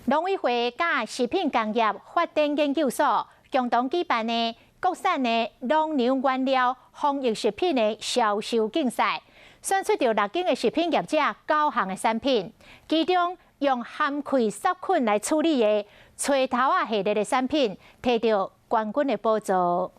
農委會佮食品工業發展研究所共同舉辦的國產的農糧原料防疫食品的銷售競賽，選出著六間的食品業者九項的產品，其中用含氣殺菌來處理的炊頭仔系列的產品，提著冠軍的寶座。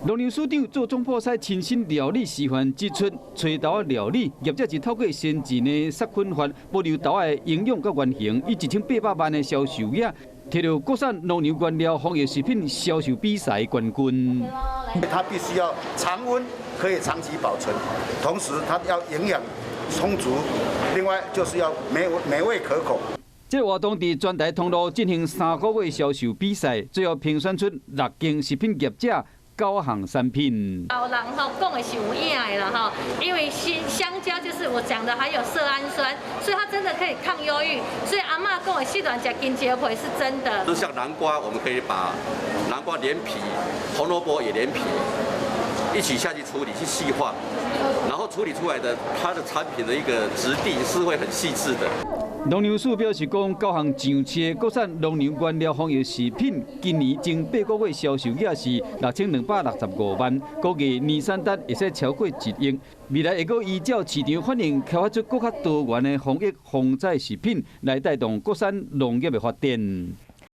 農糧署長做總鋪師親身料理示範指出，炊豆仔料理業者是透過先進的殺菌法，保留豆仔的營養佮原型，以1800萬的銷售額，提著國產農糧原料防疫食品銷售比賽冠軍。它必須要常溫，可以長期保存，同時它要營養充足，另外就是要美味可口。這個活動佇全台通路進行3個月銷售比賽，最後評選出六間食品業者九項產品。老人吼講的是有影的啦吼，因為香蕉就是我講的含有色氨酸，所以它真的可以抗憂鬱。所以阿嬤講的四段食香蕉皮是真的。就像南瓜，我們可以把南瓜連皮、紅蘿蔔也連皮一起下去處理，去細化，然後處理出來的它的產品的一個質地是會很細緻的。農糧署表示講，九項上市的國產農糧原料防疫食品，今年前8個月銷售額是6265萬，估計年產值會使超過1億。未來會閣依照市場反應，開發出閣較多元的防疫防災食品，來帶動國產農業的發展。